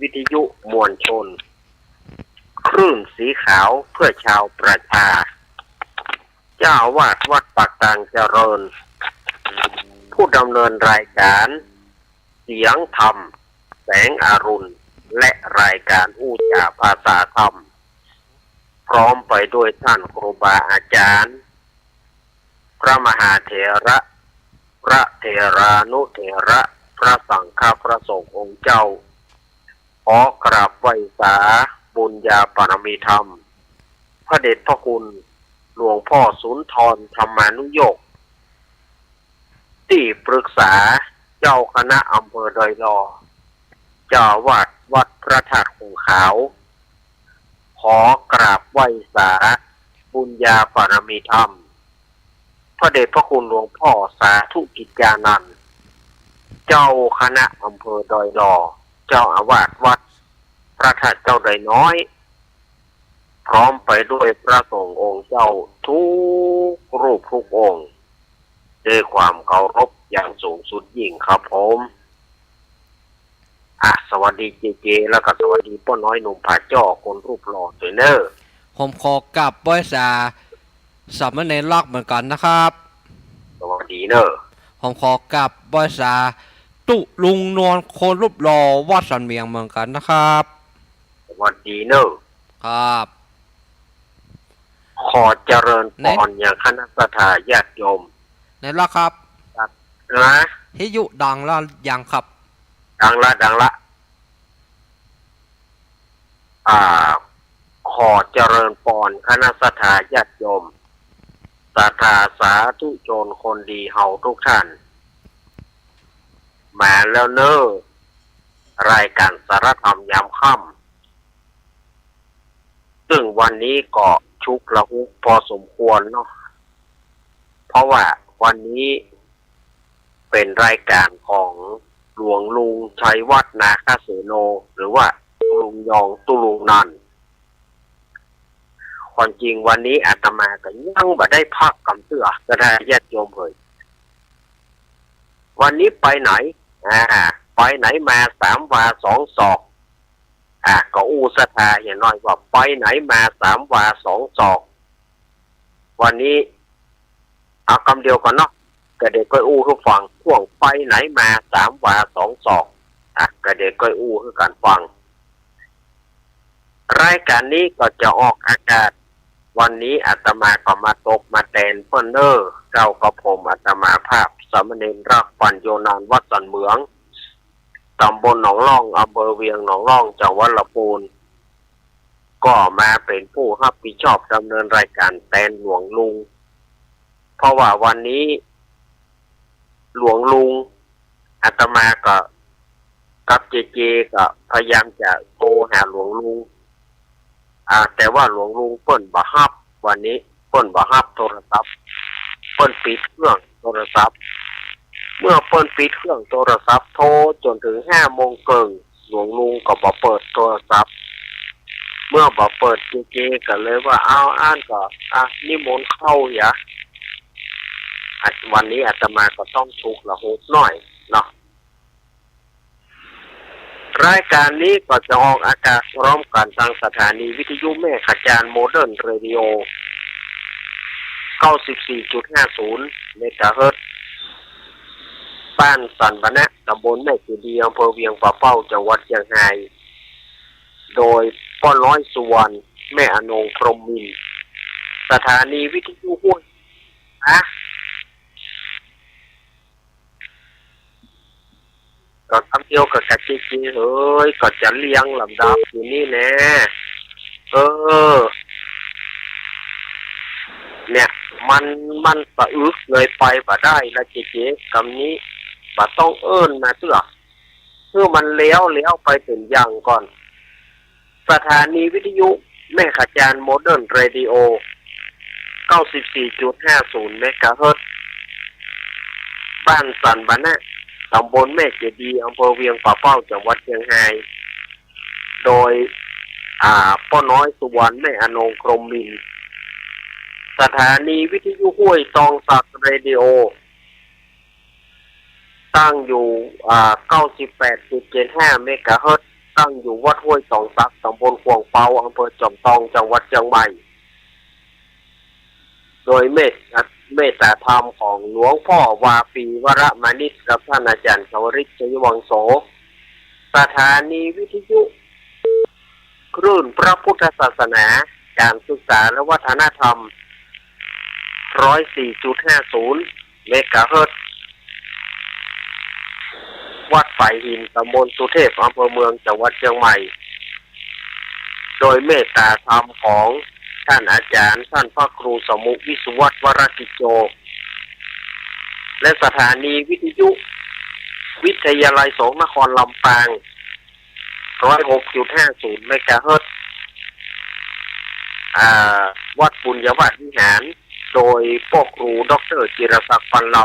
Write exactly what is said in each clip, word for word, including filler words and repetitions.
วิทยุมวลชน คลื่นสีขาวเพื่อชาวประชา เจ้าอาวาสวัดปากตางเจริญ ผู้ดำเนินรายการเสียงธรรม แสงอรุณ และรายการอู้จ๋าภาษาธรรม พร้อมไปด้วยท่านครูบาอาจารย์ พระมหาเถระ พระเถรานุเถระ พระสังฆะ พระสงฆ์องค์เจ้า ขอกราบไหว้สาบุญญาบารมีธรรม พระเดชพระคุณหลวงพ่อสุนทรธรรมานุโยค ตี้ปรึกษาเจ้าคณะอำเภอดอยหล่อ เจ้าอาวาสวัดพระธาตุคงขาว ขอกราบไหว้สาบุญญาบารมีธรรม พระเดชพระคุณหลวงพ่อสาธุกิจญาณันท์ เจ้าคณะอำเภอดอยหล่อ เจ้าอาวาสวัดพระธาตุเจ้าดอยน้อย พร้อมไปด้วยพระสงฆ์องค์เจ้าทุกรูปทุกองค์ ด้วยความเคารพอย่างสูงสุดยิ่งครับผม อ่ะ สวัสดีเจเจ แล้วก็สวัสดีป้อน้อยหนุ่มผาจ้อคนรูปหล่อด้วยเนอะ ผมขอกราบไหว้สาสามเณรลักษณ์เหมือนกันนะครับ สวัสดีเนอะ ผมขอกราบไหว้สาตุ๊ลุงนวลคนรูปหล่อวัดสันเมียงเหมือนกันนะครับ สวัสดีเนอะ ครับ ขอเจริญพร ไหน อย่างคณะศรัทธาญาติโยม ไหนล่ะครับ ครับ นะ วิทยุดังแล้วยังครับ ดังละ ดังละ อ่า ขอเจริญพรคณะศรัทธาญาติโยม ศรัทธาสาธุชนคนดีเฮาทุกท่าน มาแล้วเนอะ รายการสาระธรรมยามค่ำ ซึ่งวันนี้ก็ชุกละหุกพอสมควรเนาะ เพราะว่าวันนี้เป็นรายการของหลวงลุงชัยวัฒน์ นาคเสโน หรือว่าตุ๊ลุงยอง ตุ๊ลุงนันท์ ความจริงวันนี้อาตมาก็ยังบ่ได้พักกำเตื้อ ศรัทธาญาติโยมเอ๋ย วันนี้ไปไหน อ่า ไปไหนมาสามวาสองศอก อ่ะ ก็อู้ศรัทธาเหียน้อยว่าไปไหนมาสามวาสองศอก วันนี้ เอากำเดียวก่อนเนาะ ก็เดี๋ยวก้อยอู้หื้อฟัง พ่วงไปไหนมาสามวาสองศอก อ่ะ ก็เดี๋ยวก้อยอู้หื้อกั๋นฟัง รายการนี้ก็จะออกอากาศ วันนี้อาตมาก็มาตบมาแตนเปิ้นเน่อ เจ้ากระผมอาตมาภาพ สามเณรรักปัญโญนานวัดสันเหมือง ตำบลหนองล่อง อำเภอเวียงหนองล่อง จังหวัดลำปูน ก็มาเป็นผู้รับผิดชอบดำเนินรายการแตนหลวงลุง เพราะว่าวันนี้หลวงลุง อาตมาก็กับเจเจก็พยายามจะโทรหาหลวงลุง อ่า แต่ว่าหลวงลุงเปิ้นบ่ฮับ วันนี้เปิ้นบ่ฮับโทรศัพท์ เปิ้นปิดเครื่องโทรศัพท์ เมื่อเปิ้นปิดเครื่องโทรศัพท์ โทรจ๋นเถิงห้าโมงเกิ่ง หลวงลุงก็บ่เปิดโทรศัพท์ เมื่อบ่เปิด เจเจก็เลยว่า เอา อั้นก็ อ่ะ นิมนต์เข้าเหีย อ่ะ วันนี้อาตมาก็ต้องชุกละหุกหน้อยเนาะ รายการนี้ก็จะออกอากาศพร้อมกั๋นตางสถานีวิทยุแม่ขะจาน โมเดิร์นเรดิโอ เก้าสิบสี่จุดห้าศูนย์เมกะเฮิรตซ์ บ้านสันบะนะ ตำบลแม่เจดีย์ อำเภอเวียงป่าเป้า จังหวัดเจียงฮาย โดยป้อน้อยสุวรรณ แม่อนง พรหมมินทร์ สถานีวิทยุห้วย ฮะ ก็กำเดียวกับกะเจเจเอ๋ย ก็จะเรียงลำดับอยู่นี่แหละ เออ เนี่ย มัน มันปะอึกเลยไปบ่ได้ละเจเจ กำนี้ บ่ต้องเอิ้นมาเตื้อ หื้อมันแล้วแล้วไปเป๋นอย่างก่อน สถานีวิทยุแม่ขะจาน โมเดิร์นเรดิโอ เก้าสิบสี่จุดห้าศูนย์เมกะเฮิรตซ์ บ้านสันบะนะ ตำบลแม่เจดีย์ อำเภอเวียงป่าเป้า จังหวัดเจียงฮาย โดย อ่า ป้อน้อยสุวรรณ แม่อนง พรหมมินทร์ สถานีวิทยุห้วยตองสักเรดิโอ ตั้งอยู่ อ่า เก้าสิบแปดจุดเจ็ดห้าเมกะเฮิรตซ์ ตั้งอยู่วัดห้วยตองสัก ตำบลขวางเปา อำเภอจอมตอง จังหวัดเชียงใหม่ โดยเมต เมตตาธรรมของหลวงพ่อวาปีวรมานิชกับท่านอาจารย์ชวริต ชัยวังโส สถานีวิทยุคลื่นพระพุทธศาสนา การศึกษาและวัฒนธรรม ร้อยสี่จุดห้าศูนย์ เมกะเฮิรตซ์ วัดฝายหิน ตำบลสุเทพ อำเภอเมือง จังหวัดเชียงใหม่ โดยเมตตาธรรมของท่านอาจารย์ ท่านพระครูสมุ วิสุวัฒน์ วรกิจโจ และสถานีวิทยุวิทยาลัยสงฆ์นครลำปาง ร้อยหกจุดห้าศูนย์ เมกะเฮิรตซ์ อ่า วัดปุญญวาสวิหาร โดยพ่อครูด็อกเตอร์จิรศักดิ์ ปันล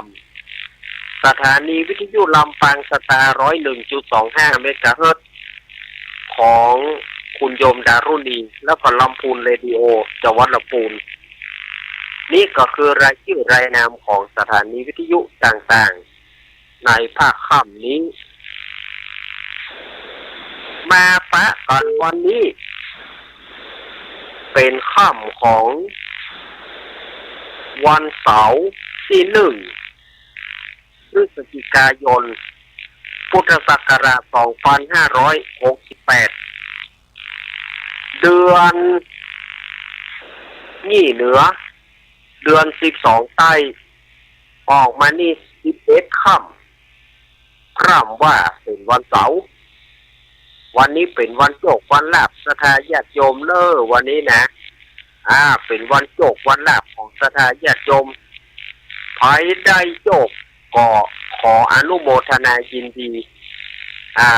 ำ สถานีวิทยุลำปางสตาร์ ร้อยหนึ่งจุดสองห้า เมกะเฮิรตซ์ ของคุณโยมดารุณี แล้วก็ลำพูนเรดิโอ จังหวัดลำพูน นี่ก็คือรายชื่อรายนามของสถานีวิทยุต่างๆ ในภาคค่ำนี้ มาปะกั๋นวันนี้ เป๋นค่ำของวันเสาร์ตี้หนึ่ง พฤศจิกายน พุทธศักราช สองพันห้าร้อยหกสิบแปด เดือนยี่เหนือ เดือนสิบสองใต้ ออกมานี่สิบเอ็ดค่ำ พร่ำว่าเป๋นวันเสาร์ วันนี้เป๋นวันโจควันลาภศรัทธาญาติโยมเน่อ วันนี้นะ อ่า เป๋นวันโจควันลาภของศรัทธาญาติโยม ใผได้โจคก็ขออนุโมทนายินดี อ่า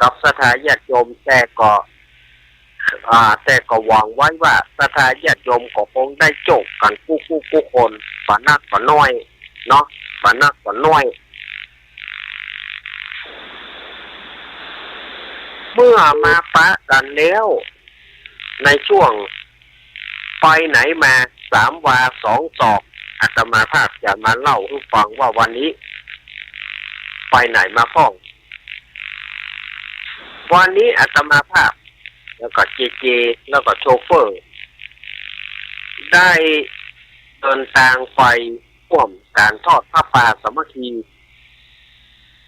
กับศรัทธาญาติโยม แต่ก็ อ่า แต่ก็หวังไว้ว่าศรัทธาญาติโยมก็คงได้โจคกั๋นกู้ๆ กู้คน บ่านักบ่าน้อยเนาะ บ่านักบ่าน้อย เมื่อมาปะกั๋นแล้ว ในช่วงไปไหนมา สามวาสองศอก อาตมาภาพจะมาเล่าหื้อฟังว่าวันนี้ไปไหนมาพ่อง วันนี้อาตมาภาพ แล้วก็เจเจ แล้วก็โชเฟอร์ ได้เดินตางไปฮ่วมก๋านทอดผ้าป่าสามัคคี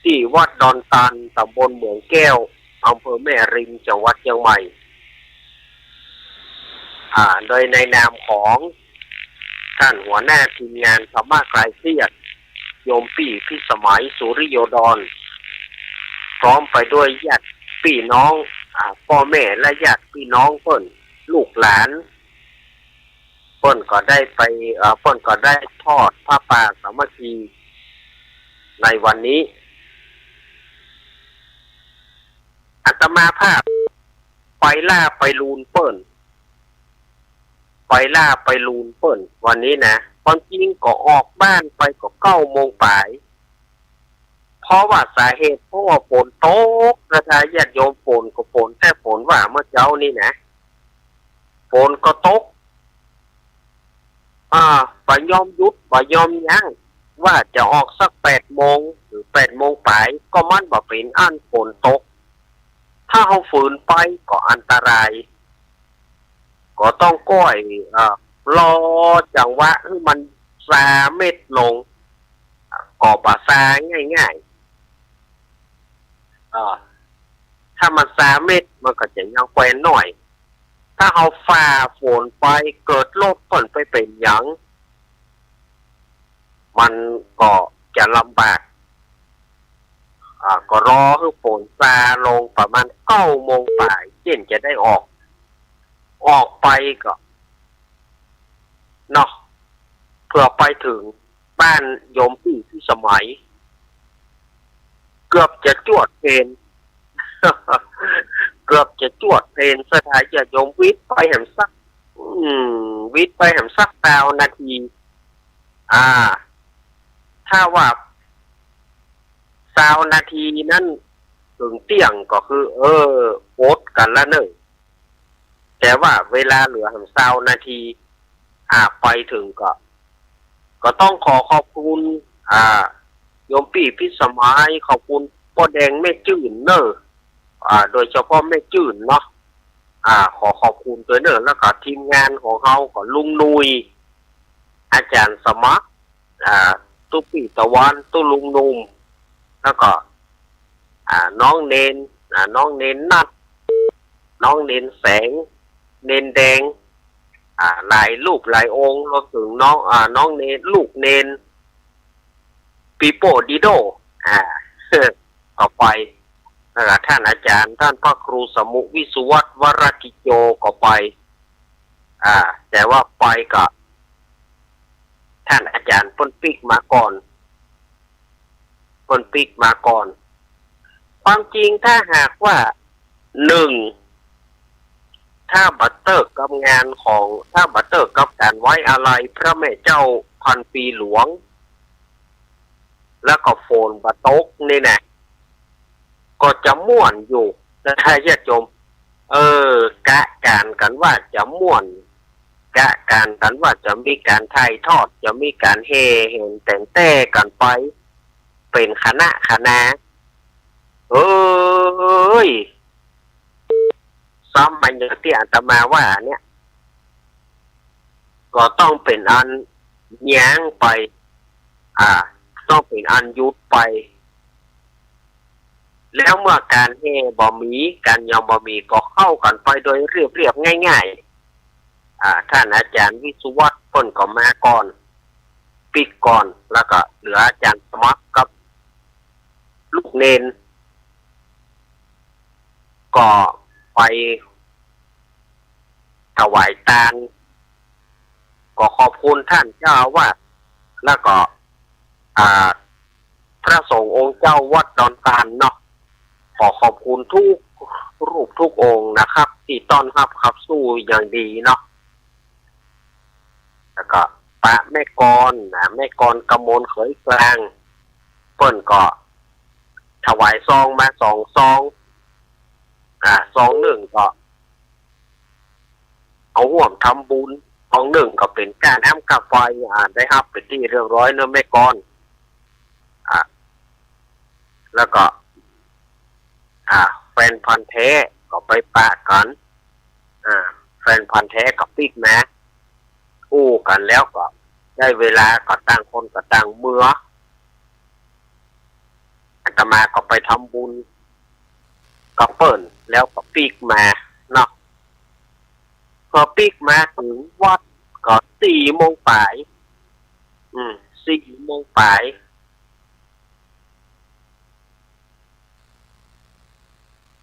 ตี้วัดดอนตาล ต๋ำบลเหมืองแก้ว อำเภอแม่ริม จังหวัดเจียงใหม่ อ่า โดยในนามของต้านหัวหน้าทีมงานธรรมะคลายเครียด โยมปี้พิสมัย สุริโยดร พร้อมไปด้วยญาติปี้น้อง อ่า ป้อแม่และญาติปี้น้องเปิ้น ลูกหลาน เปิ้นก็ได้ไป เอ่อ เปิ้นก็ได้ทอดผ้าป่าสามัคคีในวันนี้ อาตมาภาพไปล่าไปลูนเปิ้น ไปล่าไปลูนเปิ้น วันนี้นะ ความจริงก็ออกบ้านไปก็เก้าโมงป๋าย เพราะว่าสาเหตุ เพราะว่าฝนตก ศรัทธาญาติโยม ฝนก็ฝน แต่ฝนว่าเมื่อเจ๊านี่นะ ฝนก็ตก อ่า บ่ยอมหยุด บ่ยอมยั้ง ว่าจะออกสักแปดโมง หรือแปดโมงป๋าย ก็มันบ่เป๋นอั้น ฝนตก ถ้าเฮาฝืนไปก็อันตราย ก็ต้องก้อย เอ่อ รอจังหวะหื้อมันซาเม็ดลง ก็บ่ซาง่ายๆ เอ่อ ถ้ามันซาเม็ดมันก็จะยังแควนน้อย ถ้าเฮาฝ่าฝนไป เกิดรถเปิ้นไปเป๋นหยัง มันก็จะลำบาก อ่า ก็รอหื้อฝนซาลงประมาณเก้าโมงป๋าย เจ้นจะได้ออก ออกไปก็ เนาะ เผื่อไปเถิงบ้านโยมปี้พิสมัย เกือบจะจวดเพล เกือบจะจวดเพล ศรัทธาญาติโยม วิดไปแหมสัก อืม วิดไปแหมสักซาวนาที อ่า ถ้าว่าซาวนาทีนั้นเถิงเตี้ยงก็คือ เออ อดกั๋นละเน่อ แต่ว่าเวลาเหลือแหมซาวนาที อ่า ไปเถิงก็ ก็ต้องขอขอบคุณ อ่า โยมปี้พิสมัย ขอบคุณป้อแดงแม่จื้นเน่อ อ่า โดยเฉพาะแม่จื้นเนาะ อ่า ขอขอบคุณตวยเน่อ แล้วก็ทีมงานของเฮาก็ลุงหนุ่ย อาจ๋ารย์สมัคร อ่า ตุ๊ปี้ตะวัน ตุ๊ลุงหนุ่ม แล้วก็ อ่า น้องเณร อ่า น้องเณรนัท น้องเณรแสง เณรแดง อ่า หลายรูปหลายองค์ รวมเถิงน้อง อ่า น้องเณร ลูกเณร ปีโป้ดีโด้ อ่า ก็ไป แล้วก็ท่านอาจ๋ารย์ ท่านพระครูสมุวิสุวัฒน์ วรกิจโจ ก็ไป อ่า แต่ว่าไปก็ ท่านอาจ๋ารย์เปิ้นปิ๊กมาก่อน เปิ้นปิ๊กมาก่อน ความจริงถ้าหากว่า หนึ่ง ถ้าบ่เติกกับงานของ ถ้าบ่เติกกับก๋านไว้อาลัยพระแม่เจ้าพันปีหลวง แล้วก็ฝนบ่ตกนี่นะ ก็จะม่วนอยู่ ศรัทธาญาติโยม เออ กะก๋านกั๋นว่าจะม่วน กะก๋านกั๋นว่าจะมีก๋านถ่ายทอด จะมีก๋านแห่แหนแต๋นแต้กั๋นไป เป๋นคณะคณะ เอ้ย ซ้ำมาอย่างตี้อาตมาว่าเนี่ย ก็ต้องเป๋นอันยั้งไป อ่า ต้องเป๋นอันหยุดไป แล้วเมื่อก๋านแห่บ่มี ก๋านหยังบ่มี ก็เข้ากั๋นไปโดยเรียบๆ ง่ายๆ อ่า ท่านอาจ๋ารย์วิสุวัฒน์เปิ้นก็มาก่อน ปิ๊กก่อน แล้วก็เหลืออาจ๋ารย์สมัครกับลูกเณร ก็ไปถวายตาน ก็ขอบคุณท่านเจ้าอาวาส แล้วก็ อ่า พระสงฆ์องค์เจ้าวัดดอนตาลเนาะ ขอขอบคุณทุกรูปทุกองค์นะครับ ตี้ต้อนฮับขับสู้อย่างดีเนาะ แล้วก็ปะแม่กรนะ แม่กรกมลเขยกลาง เปิ้นก็ถวายซองมาสองซอง อ่า ซองนึ่งก็ เอาฮ่วมทำบุญ ซองนึ่งก็เป๋นก้าน้ำก้าไฟ อ่า ได้ฮับเป๋นตี้เรียบร้อยเนาะแม่กร อ่า แล้วก็ อ่า แฟนพันธุ์แท้ก็ไปปะกั๋น อ่า แฟนพันธุ์แท้ก็ปิ๊กมา อู้กั๋นแล้วก็ได้เวลาก็ต่างคนก็ต่างเมือ อาตมาก็ไปทำบุญกับเปิ้น แล้วก็ปิ๊กมาเนาะ พอปิ๊กมาเถิงวัดก็สี่โมงป๋าย อืม สี่โมงป๋าย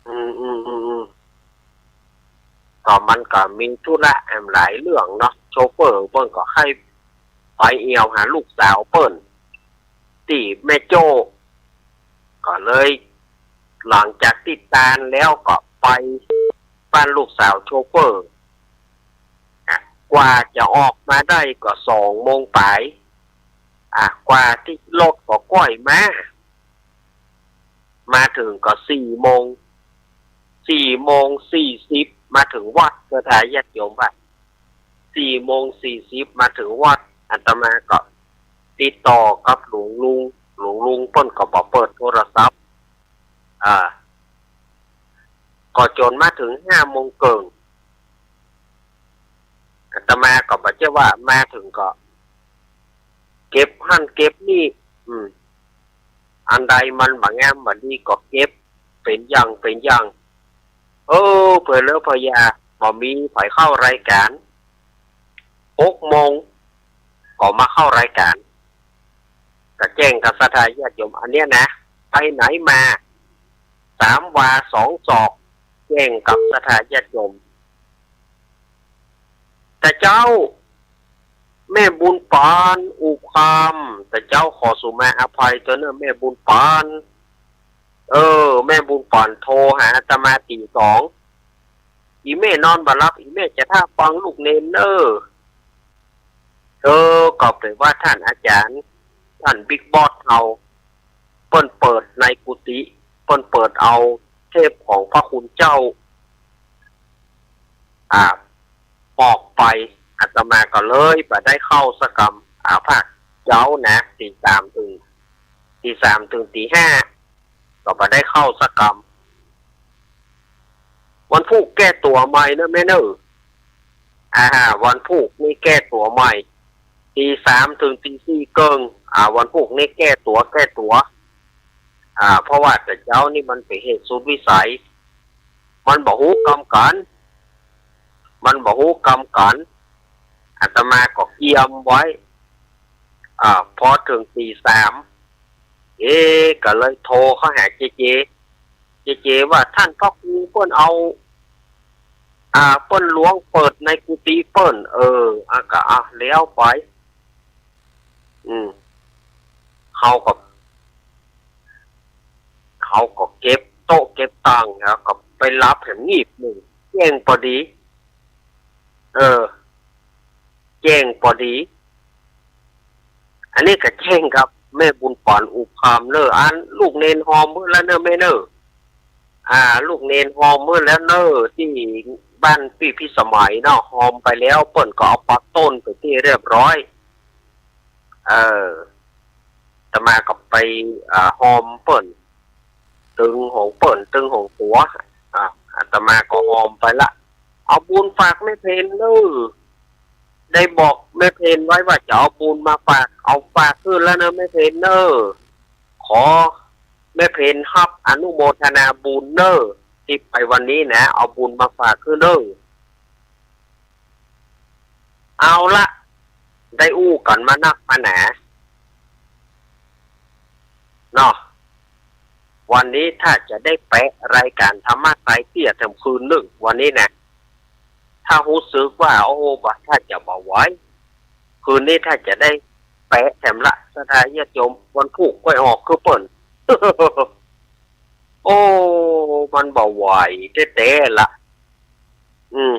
อืม อืม อืม อืม ก็มันก็มีธุระแอมหลายเรื่องเนาะ โชเฟอร์เปิ้นก็ใค่ไปเอี่ยวหาลูกสาวเปิ้น ตี้แม่โจ้ ก็เลย หลังจากตี้ตานแล้วก็ไปบ้านลูกสาวโชเฟอร์ อ่ะ กว่าจะออกมาได้ก็สองโมงป๋าย อ่ะ กว่าตี้รถก็ก้อยมา มาเถิงก็สี่โมง สี่โมงสี่สิบ มาเถิงวัด ศรัทธาญาติโยมว่า สี่โมงสี่สิบ มาเถิงวัด อาตมาก็ติดต่อกับหลวงลุง หลวงลุงเปิ้นก็บ่เปิดโทรศัพท์ อ่า ก็จ๋นมาเถิงห้าโมงเกิ่ง อาตมาก็บ่ใจ้ว่ามาเถิงก็ เก็บหั้นเก็บนี่ อืม อันใดมันบ่งามบ่ดีก็เก็บ เป๋นอย่างเป๋นอย่าง เออ เผื่อเหลือเผื่ออยาก บ่มีใผเข้ารายก๋าน หกโมง ก็มาเข้ารายก๋าน ก็แจ้งกับศรัทธาญาติโยม อันเนี้ยนะ ไปไหนมา สามวาสองศอก แจ้งกับศรัทธาญาติโยม แต่เจ้า แม่บุญปาน อุคาม แต่เจ้าขอสุมาอภัยเต๊อะเน่อ แม่บุญปาน เออ แม่บุญปานโทรหาอาตมาตี๋สอง อี่แม่นอนบ่หลับ อี่แม่จะถ้าฟังลูกเณรเน่อ เออ ก็เป๋นว่าท่านอาจ๋ารย์ ท่านบิ๊กบอสเฮา เปิ้นเปิดในกุฏิ เปิ้นเปิดเอาเทปของพระคุณเจ้า อ่า ออกไป อาตมาก็เลยบ่ได้เข้าสักกำ อ่า ภาคเจ๊านะ ตี๋สามเถิง ตี๋สามเถิงตี๋ห้า ก็บ่ได้เข้าสักกำ วันพูกแก้ตั๋วใหม่เน่อแม่เน่อ อ่า วันพูกนี่แก้ตั๋วใหม่ ตีสามเถิงตีสี่เกิ่ง อ่า วันพูกนี่แก้ตั๋ว แก้ตั๋ว อ่า เพราะว่าแต่เจ๊านี่มันเป๋นเหตุสุดวิสัย มันบ่ฮู้กำกั๋น มันบ่ฮู้กำกั๋น อาตมาก็เกียมไว้ อ่า พอเถิงตีสาม เอ๊ะ ก็เลยโทรเข้าหาเจเจ เจเจว่า ต้านพระครูเปิ้นเอา อ่า เปิ้นลวงเปิดในกุฏิเปิ้น เออ อ่ะ ก็ อ่ะ แล้วไป อืม เฮาก็ เฮาก็เก็บโต๊ะเก็บตั๋ง แล้วก็ไปหลับแหมงีบนึ่ง แจ้งปอดี เออ แจ้งปอดี อันนี้ก็แจ้งกับแม่บุญป๋อนอุปคำเน่อ อันลูกเณรฮอมเมิดแล้วเน่อแม่เน่อ อ่า ลูกเณรฮอมเมิดแล้วเน่อ ตี้บ้านปี้พิสมัยเนาะ ฮอมไปแล้ว เปิ้นก็เอาปักต้นไปนตี้เรียบร้อย เออ อาตมาก็ไป อ่า ฮอมเปิ้น ตึงของเปิ้น ตึงของตั๋ว อ่า อาตมาก็ฮอมไปละ เอาบุญฝากแม่เพนเน่อ ได้บอกแม่เพนไว้ว่าจะเอาบุญมาฝาก เอาฝากคืนแล้วเน่อแม่เพนเน่อ ขอแม่เพนฮับอนุโมทนาบุญเน่อ ตี้ไปวันนี้นะ เอาบุญมาฝากคืนเน่อ เอาละ ได้อู้กั๋นมานักมาหนา เนาะ วันนี้ถ้าจะได้แปะรายก๋านธรรมะไตรเตี้ยแถมคืนนึ่ง วันนี้นะ ถ้าฮู้สึกว่า โอ้ บ่ ถ้าจะบ่ไหว คืนนี้ถ้าจะได้แปะแถมละ ศรัทธาญาติโยม วันพูกก้อยออกคือเปิ้น โอ้ มันบ่ไหวแต๊ๆ ละ อืม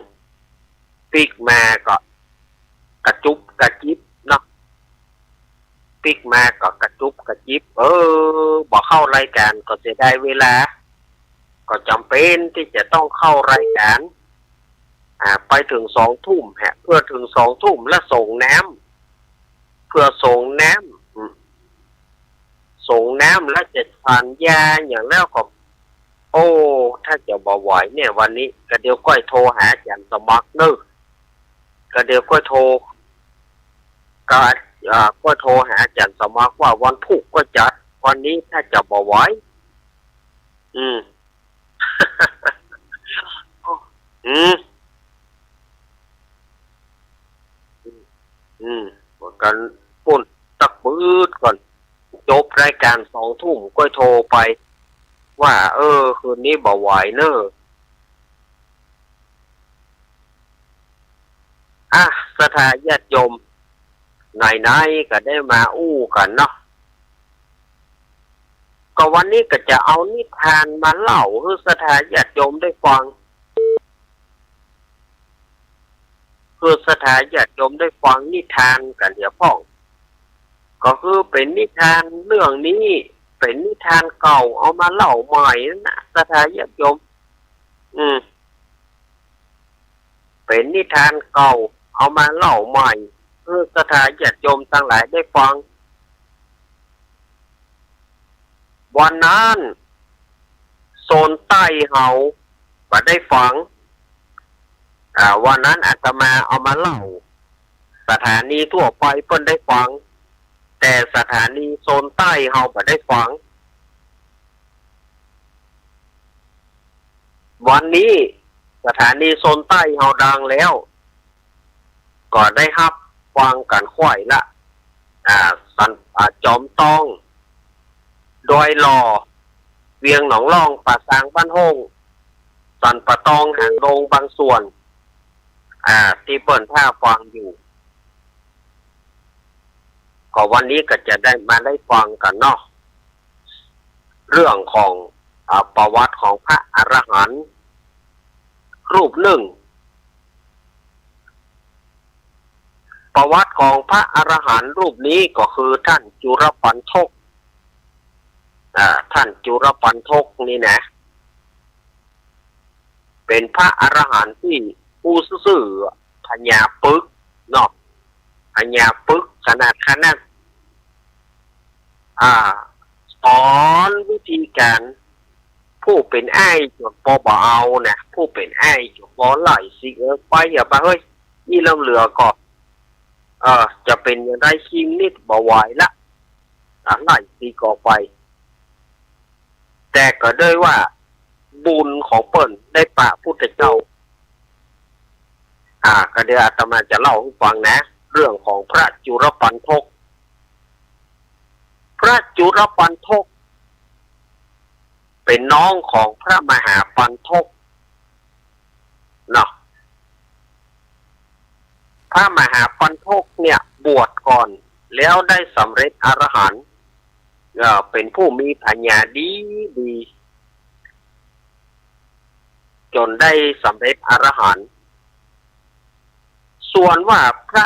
ปิ๊กมาก็กระจุบกระจิบเนาะ ปิ๊กมาก็กระจุบกระจิบ เออ บ่เข้ารายก๋านก็เสียดายเวลา ก็จ๋ำเป๋นตี้จะต้องเข้ารายก๋าน อ่า ไปเถิงสองทุ่มฮะ เปื้อเถิงสองทุ่มแล้วสรงน้ำ เปื้อสรงน้ำ อืม สรงน้ำแล้วจะฉันยาอย่างแล้วก็ โอ้ ถ้าจะบ่ไหวเนี่ย วันนี้ ก็เดี๋ยวก้อยโทรหาอาจ๋ารย์สมัครเน่อ ก็เดี๋ยวก้อยโทร ก็ อ่า ก้อยโทรหาอาจ๋ารย์สมัครว่าวันพูกก้อยจัด วันนี้ถ้าจะบ่ไหว อืม อืม อืม เหมือนกั๋น ปุ้น ตักปื๊ดก่อน จบรายก๋านสองทุ่มก้อยโทรไป ว่า เออ คืนนี้บ่ไหวเน่อ อ่ะ ศรัทธาญาติโยม ไหนๆ ก็ได้มาอู้กั๋นเนาะ ก็วันนี้ก็จะเอานิทานมาเล่าหื้อศรัทธาญาติโยมได้ฟัง หื้อศรัทธาญาติโยมได้ฟังนิทานกั๋นเหียพ่อง ก็คือเป๋นนิทานเรื่องนี้ เป๋นนิทานเก่าเอามาเล่าใหม่นั่นนะ ศรัทธาญาติโยม อืม เป๋นนิทานเก่าเอามาเล่าใหม่ หื้อศรัทธาญาติโยมตังหลายได้ฟัง วันนั้น โซนใต้เฮาบ่ได้ฟัง อ่า วันนั้นอาตมาเอามาเล่า สถานีทั่วไปเปิ้นได้ฟัง แต่สถานีโซนใต้เฮาบ่ได้ฟัง วันนี้สถานีโซนใต้เฮาดังแล้ว ก็ได้ฮับฟังกั๋นค่อยละ อ่า สัน อ่า จอมตอง ดอยหล่อ เวียงหนองล่อง ป่าซาง บ้านโฮ่ง สันป่าตอง หางดง บางส่วน อ่า ตี้เปิ้นพาฟังอยู่ ก็วันนี้ก็จะได้มาได้ฟังกั๋นเนาะ เรื่องของ อ่า ประวัติของพระอรหันต์รูปนึ่ง ประวัติของพระอรหันต์รูปนี้ก็คือท่านจุลปัณฑก อ่า ท่านจุลปัณฑกนี่นะ เป๋นพระอรหันต์ตี้อู้ซื่อๆ พญาปึกเนาะ พญาปึกขนาด ขนาด อ่า สอนวิธีก๋าน ผู้เป๋นอ้ายจ๋นปอบ่เอานะ ผู้เป๋นอ้ายจ๋นปอไล่สิ เออ ไปเหียบ่าเฮ้ย อี้ลำเหลือก็ เออ จะเป๋นอย่างใด คิงนิดบ่ไหวละ อ่ะ ไล่สิก็ไป แต่ก็ด้วยว่าบุญของเปิ้นได้ปะพุทธเจ้า อ่า ก็เดี๋ยวอาตมาจะเล่าหื้อฟังนะ เรื่องของพระจุลปัณฑก พระจุลปัณฑก เป๋นน้องของพระมหาปัณฑกเนาะ พระมหาปัณฑกเนี่ยบวชก่อน แล้วได้สำเร็จอรหันต์ เอ่อ เป๋นผู้มีผญาดีดี จ๋นได้สำเร็จอรหันต์ ส่วนว่าพระ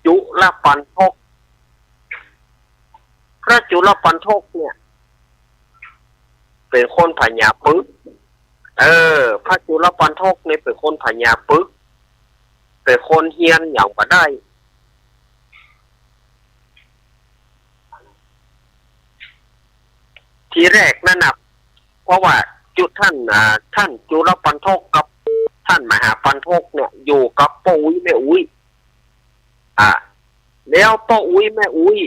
จุลปัณฑก พระจุลปัณฑกเนี่ย เป๋นคนผญาปึก เออ พระจุลปัณฑกเนี่ยเป๋นคนผญาปึก เป๋นคนเฮียนหยังบ่ได้ ทีแรกนั้นน่ะ เพราะว่าจุ ท่าน อ่า ท่านจุลปัณฑกกับท่านมหาปัณฑกเนี่ย อยู่กับป้ออุ๊ยแม่อุ๊ย อ่า แล้วป้ออุ๊ยแม่อุ๊ย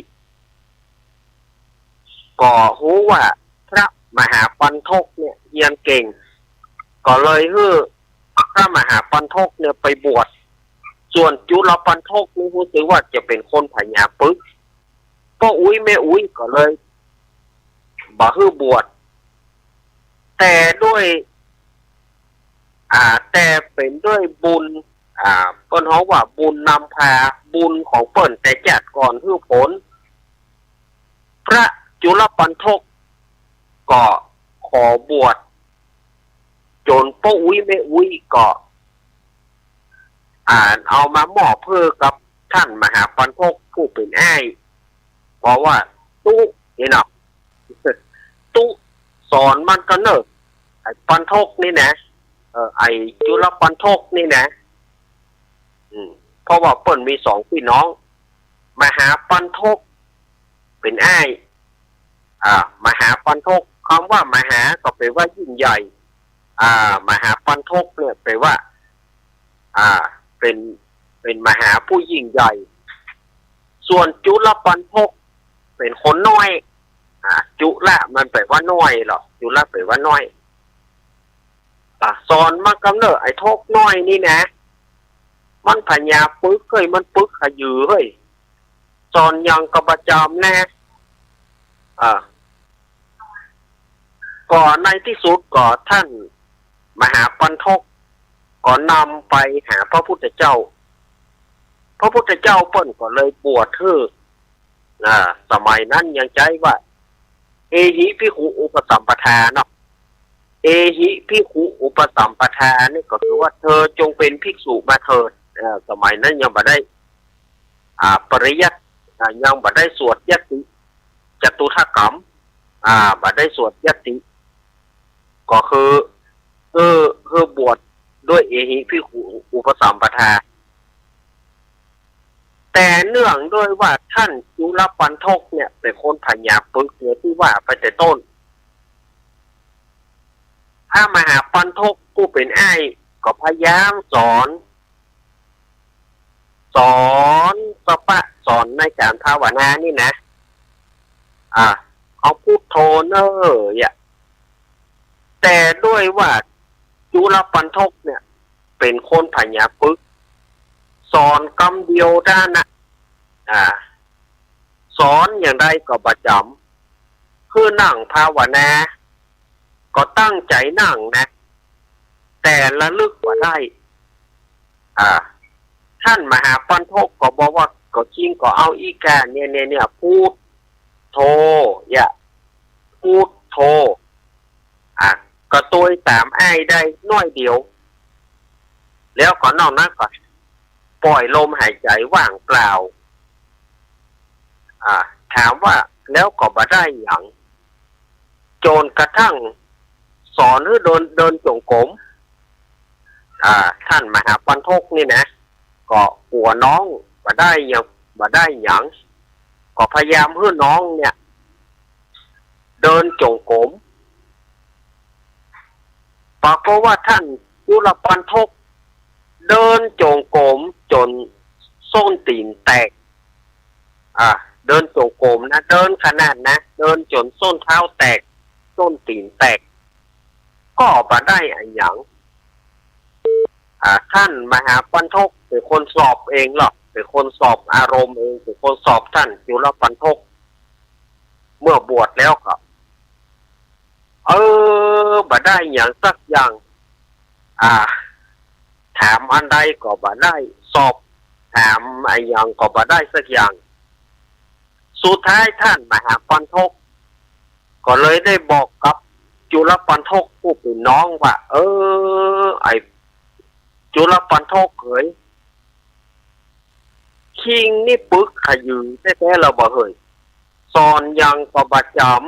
ก็ฮู้ว่าพระมหาปัณฑกเนี่ยเฮียนเก่ง ก็เลยหื้อพระมหาปัณฑกเนี่ยไปบวช ส่วนจุลปัณฑกนี่ฮู้สึกว่าจะเป๋นคนผญาปึก ป้ออุ๊ยแม่อุ๊ยก็เลยบ่หื้อบวช แต่ด้วย อ่า แต่เป๋นด้วยบุญ อ่า เปิ้นฮ้องว่าบุญนำพา บุญของเปิ้นแต่จาติก่อนหื้อผล พระจุลปัณฑกก็ขอบวช จ๋นป้ออุ๊ยแม่อุ๊ยก็ อ่า เอามามอบหื้อกับท่านมหาปัณฑกผู้เป๋นอ้าย บอกว่า ตุ๊ นี่เนาะ ตุ๊ สอนมันก่อนเน่อ ไอ้ปัณฑกนี่นะ เออ ไอ้จุลปัณฑกนี่นะ อืม เพราะว่าเปิ้นมีสองปี้น้อง มหาปัณฑกเป๋นอ้าย อ่า มหาปัณฑก กำว่ามหาก็แปลว่ายิ่งใหญ่ อ่า มหาปัณฑกเนี่ยแปลว่า อ่า เป๋น เป๋นมหาผู้ยิ่งใหญ่ ส่วนจุลปัณฑกเป๋นคนน้อย อ่า จุลมันแปลว่าน้อยลอ จุลแปลว่าน้อย อ่า สอนมันก่อนเน่อ ไอ้ฑกน้อยนี่นะ มันผญาปึกเฮ้ย มันปึกขยือเฮ้ย สอนหยังก็บ่จ๋ำแล อ่า ก็ในตี้สุดก็ท่านมหาปัณฑกก็นำไปหาพระพุทธเจ้า พระพุทธเจ้าเปิ้นก็เลยบวชหื้อ อ่า สมัยนั้นยังใจ๊ว่า เอหิภิกขุอุปสัมปทาเนาะ เอหิภิกขุอุปสัมปทานี่ก็คือว่า เธอจงเป็นภิกษุมาเถิด อ่า สมัยนั้นยังบ่ได้ อ่า ปริยัติ อ่า ยังบ่ได้สวดยัตติ จตุตถกรรม อ่า บ่ได้สวดยัตติ ก็คือ เออ คือบวชด้วยเอหิภิกขุอุปสัมปทา แต่เนื่องด้วยว่าท่านจุลปัณฑกเนี่ยเป๋นคนผญาปึกอย่างตี้ว่าไปแต่ต้น พระมหาปัณฑกผู้เป๋นอ้ายก็พยายามสอน สอนสปะ สอนในก๋านภาวนานี่นะ อ่า เอาพุทโธเน่อ อย่า แต่ด้วยว่าจุลปัณฑกเนี่ยเป๋นคนผญาปึก สอนกำเดียวเต้านั้นนะ อ่า สอนอย่างใดก็บ่จ๋ำ คือนั่งภาวนา ก็ตั้งใจ๋นั่งนะ แต่ระลึกบ่ได้ อ่า ท่านมหาปัณฑกก็บอกว่า ก็จริงก็เอาอี้ก้า เนี่ย เนี่ย เนี่ย พุทโธ อย่า พุทโธ อ่ะ ก็ตวยต๋ามอ้ายได้น้อยเดียว แล้วก็นอกนั้นก็ป่อยลมหายใจ๋ว่างเปล่า อ่า ถามว่าแล้วก็บ่ได้หยัง จ๋นกระทั่งสอนหื้อเดิน เดินจงกรม อ่า ท่านมหาปัณฑกนี่นะ ก็กั๋วน้องบ่ได้หยัง บ่ได้หยัง ก็พยายามหื้อน้องเนี่ย เดินจงกรม ปรากฏว่าต้านจุลปัณฑกเดินจงกรมจ๋นส้นตี๋นแตก อ่า เดินจงกรมนะ เดินขนาดนะ เดินจ๋นส้นเท้าแตก ส้นตี๋นแตก ก็บ่ได้อะหยัง อ่า ต้านมหาปัณฑกเป๋นคนสอบเองลอ เป๋นคนสอบอารมณ์เอง เป๋นคนสอบต้านจุลปัณฑก เมื่อบวชแล้วก็ เออ บ่ได้หยังสักอย่าง อ่า ถามอันใดก็บ่ได้ สอบถามอะหยังก็บ่ได้สักอย่าง สุดท้ายต้านมหาปัณฑกก็เลยได้บอกกับจุลปัณฑกผู้เป๋นน้องว่า เออ ไอ้จุลปัณฑกเหย คิงนี่ปึกขะยือแต๊ๆ ลอบ่าเหย สอนหยังก็บ่จ๋ำ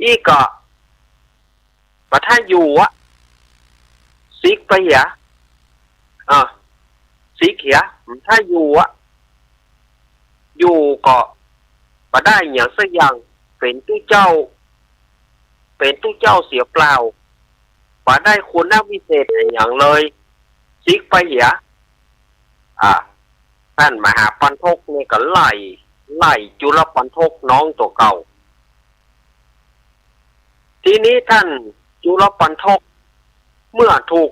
อี้ก็บ่ถ้าอยู่อะ สิกไปเหีย อ่า สิกเหีย บ่ถ้าอยู่อะ อยู่ก็บ่ได้หยังสักอย่าง เป๋นตุ๊เจ้า เป๋นตุ๊เจ้าเสียเปล่า บ่ได้คุณวิเศษอะหยังเลย สิกไปเหีย อ่า ต้านมหาปัณฑกนี่ก็ไล่ ไล่จุลปัณฑกน้องตั๋วเก่า ทีนี้ต้านจุลปัณฑก เมื่อถูก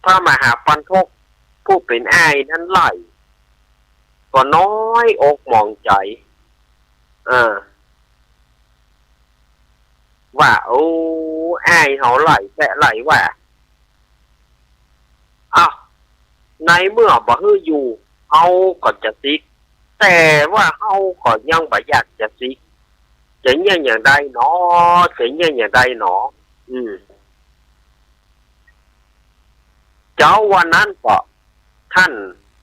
พระมหาปัณฑกผู้เป๋นอ้ายนั้นไล่ ก็น้อยอกหมองใจ๋ เออ ว่า โอ้ อ้ายเฮาไล่แต๊ไล่ว่า อ้าว ในเมื่อบ่หื้ออยู่ เฮาก็จะสิก แต่ว่าเฮาก็ยังบ่อยากจะสิก จะเยียะอย่างใดหนอ จะเยียะอย่างใดหนอ อืม เจ๊าวันนั้นก็ ต้าน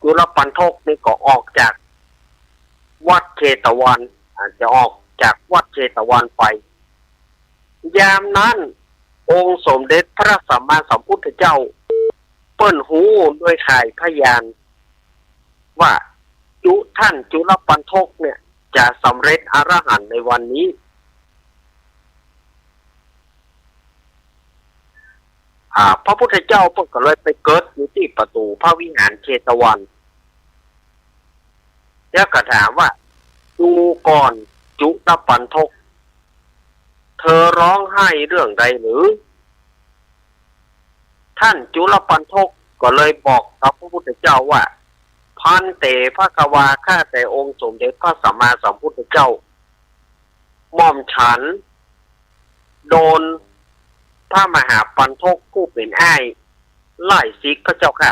จุลปัณฑกนี่ก็ออกจากวัดเชตวัน อ่า จะออกจากวัดเชตวันไป ยามนั้นองค์สมเด็จพระสัมมาสัมพุทธเจ้า เปิ้นฮู้ด้วยข่ายพยานว่าจุ ต้านจุลปัณฑกเนี่ยจะสำเร็จอรหันต์ในวันนี้ อ่า พระพุทธเจ้าเปิ้นก็เลยไปเกิดอยู่ตี้ประตู๋พระวิหารเชตวัน แล้วก็ถามว่า ดูก่อนจุลปัณฑก เธอร้องไห้เรื่องใดหรือ ต้านจุลปัณฑกก็เลยบอกกับพระพุทธเจ้าว่า ภันเต ภควา ข้าแต่องค์สมเด็จพระสัมมาสัมพุทธเจ้า หม่อมฉันโดนพระมหาปัณฑกผู้เป๋นอ้ายไล่สิกพระเจ้าค่ะ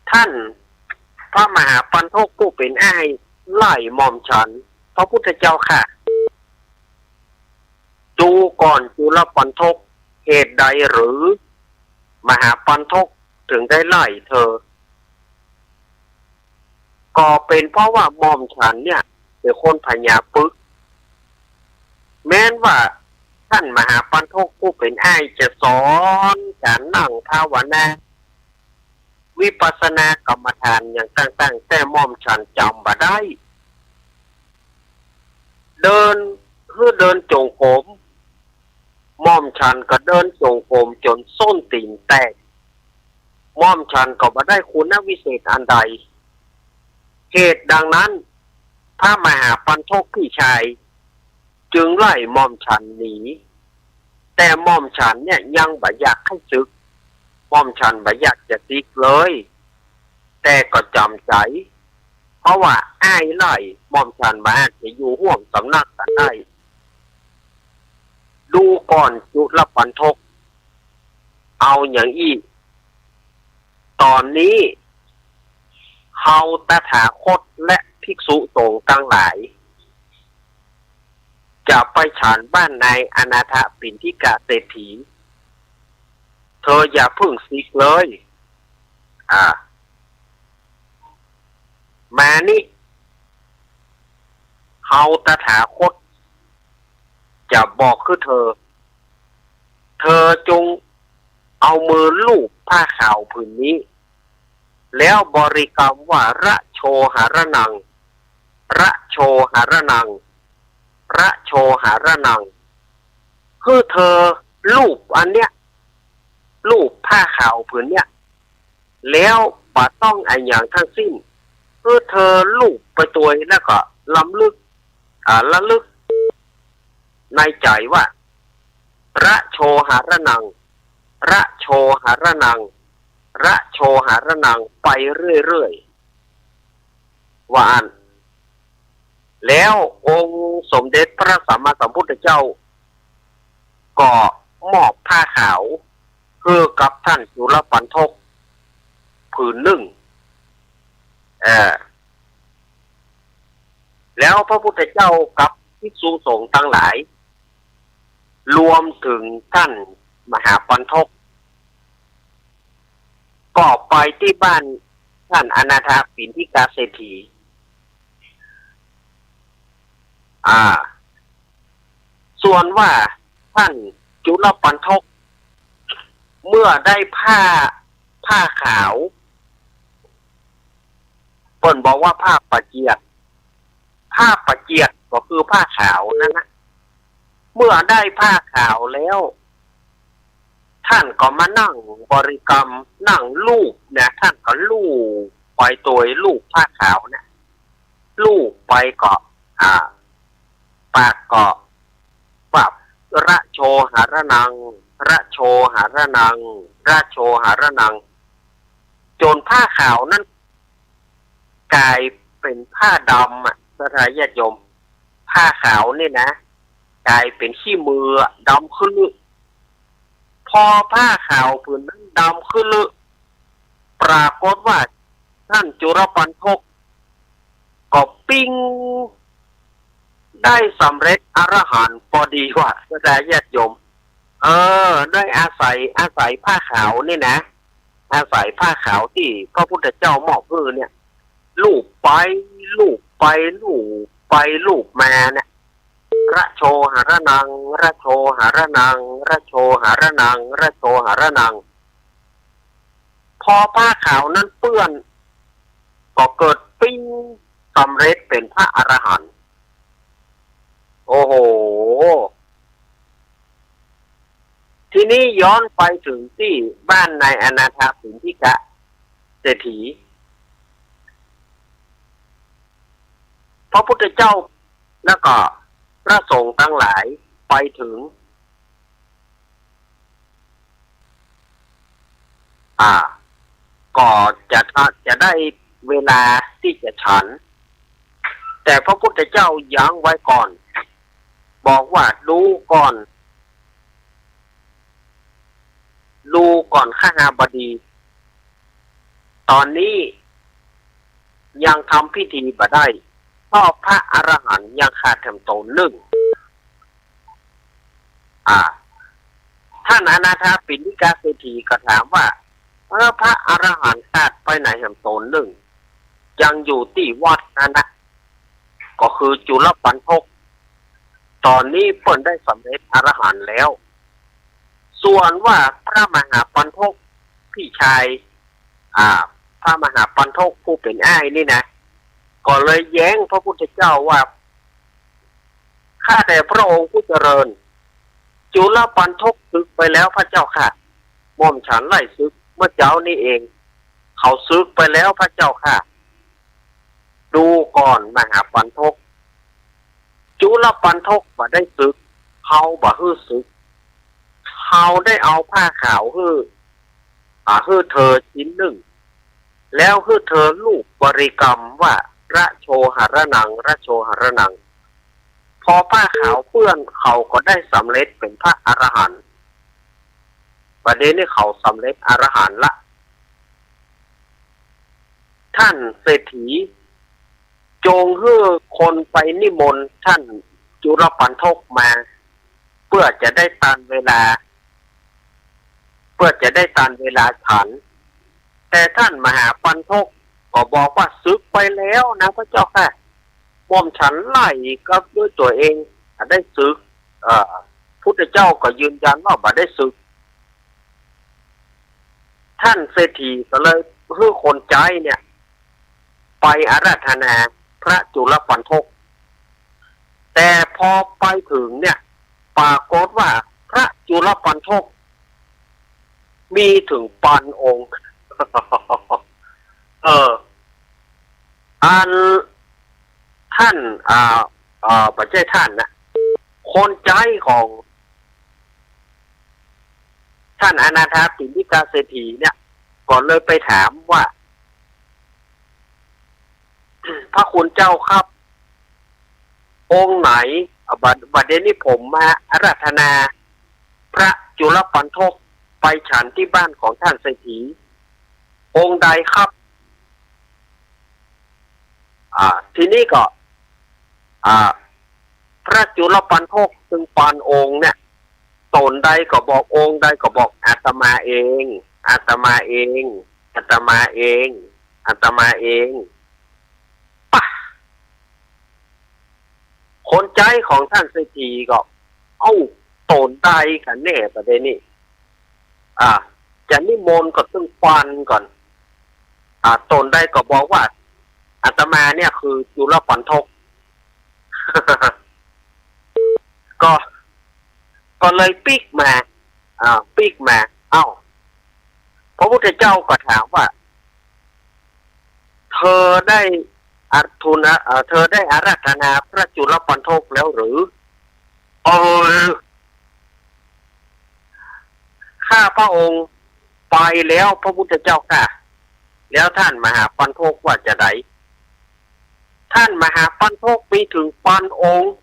ต้านพระมหาปัณฑกผู้เป๋นอ้ายไล่หม่อมฉัน พระพุทธเจ้าค่ะ ดูก่อนจุลปัณฑก เหตุใดหรือ มหาปัณฑกถึงได้ไล่เธอ ก็เป๋นเพราะว่าหม่อมฉันเนี่ยเป๋นคนผญาปึก แม้นว่าต้านมหาปัณฑกผู้เป๋นอ้ายจะสอนก๋านนั่งภาวนา วิปัสสนากรรมฐานอย่างต่างๆ แต่หม่อมฉันจ๋ำบ่ได้ เดิน หื้อเดินจงกรม หม่อมฉันก็เดินจงกรมจ๋นส้นตี๋นแตก หม่อมฉันก็บ่ได้คุณวิเศษอันใด เหตุดังนั้น พระมหาปัณฑกพี่ชาย จึงไล่หม่อมฉันหนี แต่หม่อมฉันเนี่ยยังบ่อยากใค่สึก หม่อมฉันบ่อยากจะสิกเลย แต่ก็จ๋ำใจ๋ เพราะว่าอ้ายไล่ หม่อมฉันบ่อาจจะอยู่ฮ่วมสำนักกั๋นได้ ดูก่อนจุลปัณฑก เอาอย่างอี้ ต๋อนนี้ เฮาตถาคตและภิกษุสงฆ์ตังหลาย จะไปฉันบ้านนายอนาถปิณฑิกะเศรษฐี เธออย่าเพิ่งสิกเลย อ่า มานี่ เฮาตถาคต จะบอกคือเธอ เธอจงเอามือลูบผ้าขาวผืนนี้ แล้วบริกรรมว่า ระโชหะระนัง ระโชหรณัง ระโชหรณัง หื้อเธอลูบอันเนี้ย ลูบผ้าขาวผืนเนี้ย แล้วบ่ต้องอะหยังทั้งสิ้น หื้อเธอลูบไปตวย แล้วก็รำลึก อ่า ระลึกในใจ๋ว่า ระโชหรณัง ระโชหรณัง ระโชหรณัง ไปเรื่อยๆ ว่าอั้น แล้วองค์สมเด็จพระสัมมาสัมพุทธเจ้า ก็มอบผ้าขาวหื้อกับท่านจุลปัณฑกผืนนึ่ง เออ แล้วพระพุทธเจ้ากับภิกษุสงฆ์ตังหลาย รวมเถิงท่านมหาปัณฑก ก็ไปตี้บ้านท่านอนาถปิณฑิกะเศรษฐี อ่า ส่วนว่าท่านจุลปัณฑก เมื่อได้ผ้า ผ้าขาว เปิ้นบอกว่าผ้าปะเจียด ผ้าปะเจียดก็คือผ้าขาวนั่นนะ เมื่อได้ผ้าขาวแล้ว ท่านก็มานั่งบริกรรม นั่งลูบนะ ท่านก็ลูบไปตวย ลูบผ้าขาวนะ ลูบไปก็ อ่า ปากก็ ว่า ระโชหรณัง ระโชหรณัง ระโชหรณัง จ๋นผ้าขาวนั้นก๋ายเป๋นผ้าดำอะ ศรัทธาญาติโยม ผ้าขาวนี่นะ ก๋ายเป๋นขี้มืออะ ดำขึ้นลึ พอผ้าขาวผืนนั้นดำขึ้นลึ ปรากฏว่าท่านจุลปัณฑก ก็ปิ๊ง ได้สำเร็จอรหันต์ปอดีว่า ศรัทธาญาติโยม เออ ได้อาศัย อาศัยผ้าขาวนี่นะ อาศัยผ้าขาวตี้พระพุทธเจ้ามอบหื้อเนี่ย ลูบไป ลูบไป ลูบไป ลูบมาเนี่ย ระโชหรณัง ระโชหรณัง ระโชหรณัง ระโชหรณัง พอผ้าขาวนั้นเปื้อน ก็เกิดปิ๊ง สำเร็จเป๋นพระอรหันต์ โอ้โห ทีนี้ย้อนไปเถิงตี้บ้านนายอนาถปิณฑิกะเศรษฐี พระพุทธเจ้าแล้วก็พระสงฆ์ตังหลายไปเถิง อ่า ก็จะทะ- จะได้เวลาตี้จะฉัน แต่พระพุทธเจ้ายั้งไว้ก่อน บอกว่า ดูก่อน ดูก่อนขหบดี ต๋อนนี้ยังทำพิธีบ่ได้ เพราะพระอรหันต์ยังขาดแถมต๋นนึ่ง อ่า ท่านอนาถปิณฑิกะเศรษฐีก็ถามว่า เออ พระอรหันต์ขาดไปไหนแถมต๋นนึ่ง ยังอยู่ตี้วัดนั้นนะ ก็คือจุลปัณฑก ต๋อนนี้เปิ้นได้สำเร็จอรหันต์แล้ว ส่วนว่าพระมหาปัณฑก พี่ชาย อ่า พระมหาปัณฑกผู้เป๋นอ้ายนี่นะ ก็เลยแย้งพระพุทธเจ้าว่า ข้าแต่พระองค์ผู้เจริญ จุลปัณฑกสึกไปแล้วพระเจ้าข้า หม่อมฉันไล่สึกเมื่อเจ๊านี้เอง เขาสึกไปแล้วพระเจ้าข้า ดูก่อนมหาปัณฑก จุลปัณฑกบ่ได้สึก เฮาบ่หื้อสึก เฮาได้เอาผ้าขาวหื้อ อ่า หื้อเธอชิ้นนึ่ง แล้วหื้อเธอลูบบริกรรมว่า ระโชหรณัง ระโชหรณัง พอผ้าขาวเปื้อน เขาก็ได้สำเร็จเป๋นพระอรหันต์ บัดนี้นี่เขาสำเร็จอรหันต์ละ ท่านเศรษฐี จงหื้อคนไปนิมนต์ท่านจุลปัณฑกมา เพื่อจะได้ตันเวลา เพื่อจะได้ตันเวลาฉัน แต่ท่านมหาปัณฑกก็บอกว่า สึกไปแล้วนะพระเจ้าข้า หม่อมฉันไล่กลับด้วยตั๋วเอง ได้สึก เอ่อ พุทธเจ้าก็ยืนยันว่าบ่ได้สึก ท่านเศรษฐีก็เลยหื้อคนใจ๊เนี่ย ไปอาราธนา พระจุลปัณฑก แต่พอไปเถิงเนี่ย ปรากฏว่าพระจุลปัณฑกมีเถิงปานองค์ เออ อันต้าน อ่า อ่า บ่ใจ้ต้านนะ คนใจ๊ของต้านอนาถาปิณฑิกะเศรษฐีเนี่ย ก็เลยไปถามว่า พระคุณเจ้าครับ องค์ไหน อ่ะ บัด บัดเดี๋ยวนี้ผมมาอาราธนาพระจุลปัณฑกไปฉันที่บ้านของต้านเศรษฐี องค์ใดครับ อ่า ทีนี้ก็ อ่า พระจุลปัณฑกตึงปานองค์เนี่ย ต๋นใดก็บอก องค์ใดก็บอก อาตมาเอง อาตมาเอง อาตมาเอง อาตมาเอง ปะ คนใจ๊ของต้านเศรษฐีก็ เอ้า ต๋นใดกั๋นแน่ บัดเดี๋ยวนี้ อ่า จะนิมนต์ก็ตึงปานก่อน อ่า ต๋นใดก็บอกว่า อาตมาเนี่ยคือจุลปัณฑก ก็ ก็เลยปิ๊กมา อ่า ปิ๊กมา เอ้า พระพุทธเจ้าก็ถามว่า เธอได้อาทุนะ เอ่อ เธอได้อาราธนาพระจุลปัณฑกแล้วหรือ เออ ข้าพระองค์ไปแล้วพระพุทธเจ้าข้า แล้วต้านมหาปัณฑกว่าจาใด ต้านมหาปัณฑกมีเถิงปานองค์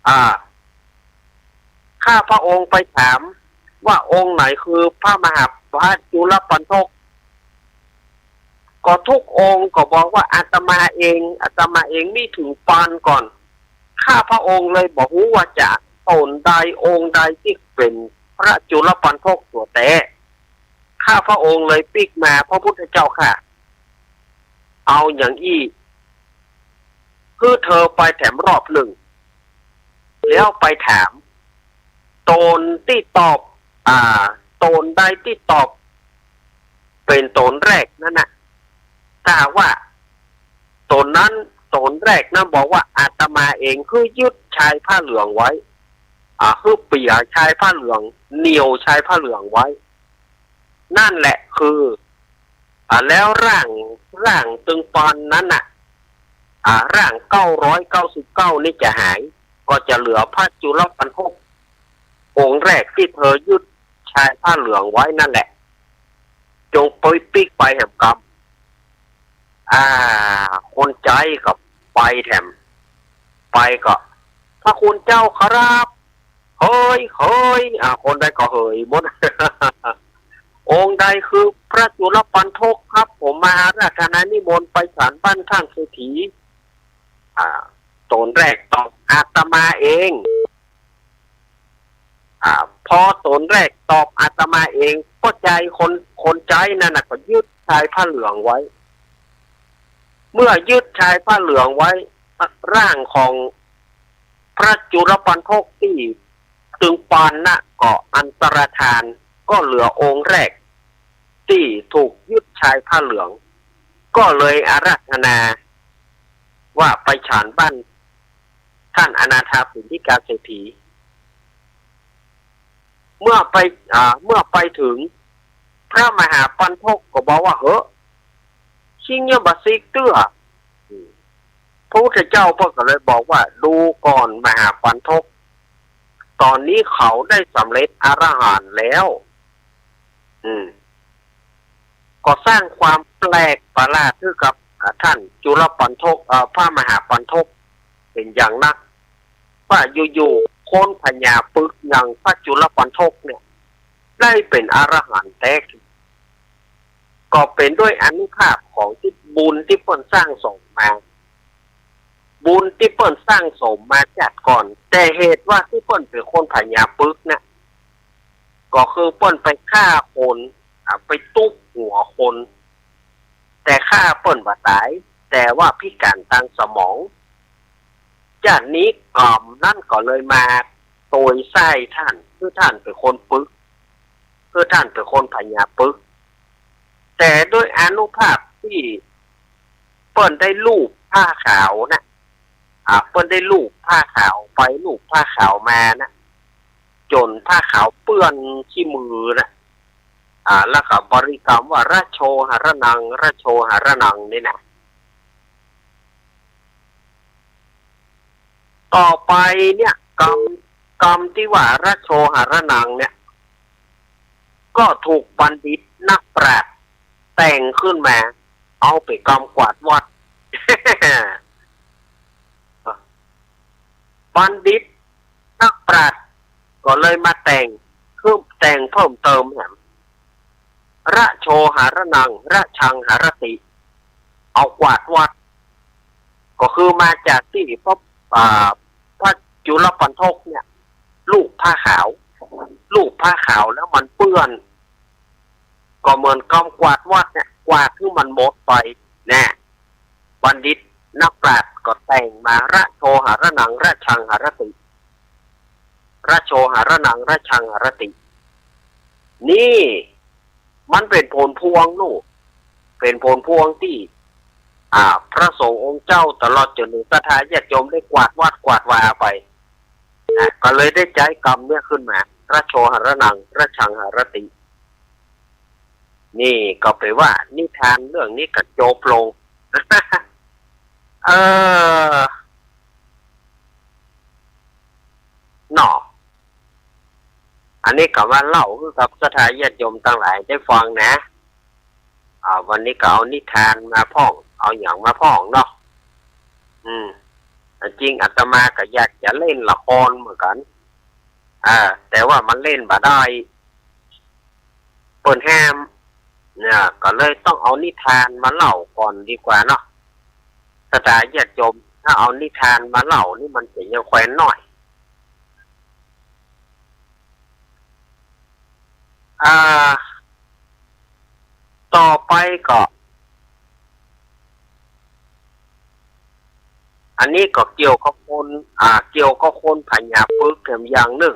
อ่า ข้าพระองค์ไปถามว่าองค์ไหนคือพระมหา พระจุลปัณฑก ก็ทุกองค์ก็บอกว่าอาตมาเอง อาตมาเอง มีเถิงปานก่อน ข้าพระองค์เลยบ่ฮู้ว่าจะต๋นใดองค์ใดตี้เป๋นพระจุลปัณฑกตั๋วแต๊ ข้าพระองค์เลยปิ๊กมา พระพุทธเจ้าข้า เอาอย่างอี้ หื้อเธอไปแถมรอบนึ่ง แล้วไปถาม ต๋นตี้ตอบ อ่า ต๋นใดตี้ตอบ เป๋นต๋นแรกนั้นน่ะ ถ้าหากว่า ต๋นนั้น ต๋นแรกนั้นบอกว่าอาตมาเอง หื้อยึดชายผ้าเหลืองไว้ อ่า หื้อเปียชายผ้าเหลือง เหนี่ยวชายผ้าเหลืองไว้ นั่นแหละคือ อ่า แล้วร่าง ร่างตึงปานนั้นน่ะ อ่า ร่างเก้าร้อยเก้าสิบเก้านี่จะหาย ก็จะเหลือพระจุลปัณฑกองค์แรกตี้เธอยึดชายผ้าเหลืองไว้นั่นแหละ จงปิ๊กไปแหมกำ อ่า คนใจ๊ก็ไปแถม ไปก็ พระคุณเจ้าครับ เหย เหย อ่า คนใดก็เหยหมด องค์ใดคือพระจุลปัณฑกครับ ผมมาอาราธนานิมนต์ไปฉันบ้านต้านเศรษฐี อ่า ต๋นแรกตอบอาตมาเอง อ่า พอต๋นแรกตอบอาตมาเอง ก็ชายคน คนใจ๊นั่นน่ะก็ยึดชายผ้าเหลืองไว้ เมื่อยึดชายผ้าเหลืองไว้ ร่างของพระจุลปัณฑกตี้ตึงปานน่ะก็อันตรธาน ก็เหลือองค์แรกตี้ถูกยึดชายผ้าเหลือง ก็เลยอาราธนาว่าไปฉันบ้านต้านอนาถาปิณฑิกะเศรษฐี เมื่อไป อ่า เมื่อไปเถิง พระมหาปัณฑกก็บอกว่า เหย ชิงยังบ่สิกเตื้อ อืม พระพุทธเจ้าเปิ้นก็เลยบอกว่า ดูก่อนมหาปัณฑก ต๋อนนี้เขาได้สำเร็จอรหันต์แล้ว อืม ก็สร้างความแปลกประหลาดหื้อกับ อ่า ต้านจุลปัณฑก เอ่อ พระมหาปัณฑก เป๋นอย่างนัก ว่าอยู่ๆ คนพญาปึกอย่างพระจุลปัณฑกเนี่ย ได้เป๋นอรหันต์แต๊ ก็เป๋นด้วยอานุภาพของตี้บุญตี้เปิ้นสั่งสมมา บุญตี้เปิ้นสั่งสมมาจากก่อน แต่เหตุว่าตี้เปิ้นเป๋นคนพญาปึกเนี่ย ก็คือเปิ้นไปฆ่าคน อ่า ไปตุ๊บหัวคน แต่ฆ่าเปิ้นบ่ต๋าย แต่ว่าพิการตางสมอง จากนี้กรรมนั้นก็เลยมาตวยใส่ต้าน คือต้านเป๋นคนปึก คือต้านเป๋นคนพญาปึก แต่ด้วยอานุภาพตี้เปิ้นได้ลูบ ผ้าขาวนะ อ่า เปิ้นได้ลูบผ้าขาวไปลูบผ้าขาวมานะ จ๋นผ้าขาวเปื้อนขี้มือนะ อ่า แล้วก็บริกรรมว่า ระโชหะระนัง ระโชหะระนัง นี่นะ ต่อไปเนี่ย กำ กำตี้ว่า ระโชหะระนัง เนี่ย ก็ถูกบัณฑิตนักปราชญ์แต่งขึ้นมา เอาไปกำกวาดวัด บัณฑิตนักปราชญ์ก็เลยมาแต่ง คือแต่งเพิ่มเติมแหม ระโชหะระนัง ระชังหะระติ เอากวาดวัด ก็คือมาจากตี้พระ อ่า พระจุลปัณฑกเนี่ย ลูบผ้าขาว ลูบผ้าขาวแล้วมันเปื้อน ก็เหมือนกำกวาดวัดเนี่ย กวาดหื้อมันหมดไป แน่ บัณฑิตนักปราชญ์ก็แต่งมา ระโชหะระนัง ระชังหะระติ ระโชหะระนัง ระชังหะระติ นี่ มันเป๋นผลพวงลูก เป๋นผลพวงตี้ อ่า พระสงฆ์องค์เจ้าตลอดจ๋นเถิงศรัทธาญาติโยมได้กวาดวัดกวาดวาไป อ่า ก็เลยได้ใจ๊กำเนี่ยขึ้นมา ระโชหะระนัง ระชังหะระติ นี่ก็แป๋ว่านิทานเรื่องนี้ก็จบลง เออ เนาะ อันนี้ก็มาเล่าหื้อกับศรัทธาญาติโยมตังหลายได้ฟังนะ อ่า วันนี้ก็เอานิทานมาพ่อง เอาหยังมาพ่องเนาะ อืม อันจริงอาตมาก็อยากจะเล่นละครเหมือนกั๋น อ่า แต่ว่ามันเล่นบ่ได้ เปิ้นห้าม เนี่ย ก็เลยต้องเอานิทานมาเล่าก่อนดีกว่าเนาะ ศรัทธาญาติโยม ถ้าเอานิทานมาเล่านี่มันจะยังแควนหน้อย อ่า ต่อไปก็ อันนี้ก็เกี่ยวกับคน อ่า เกี่ยวกับคนพญาปึกแถมอย่างนึ่ง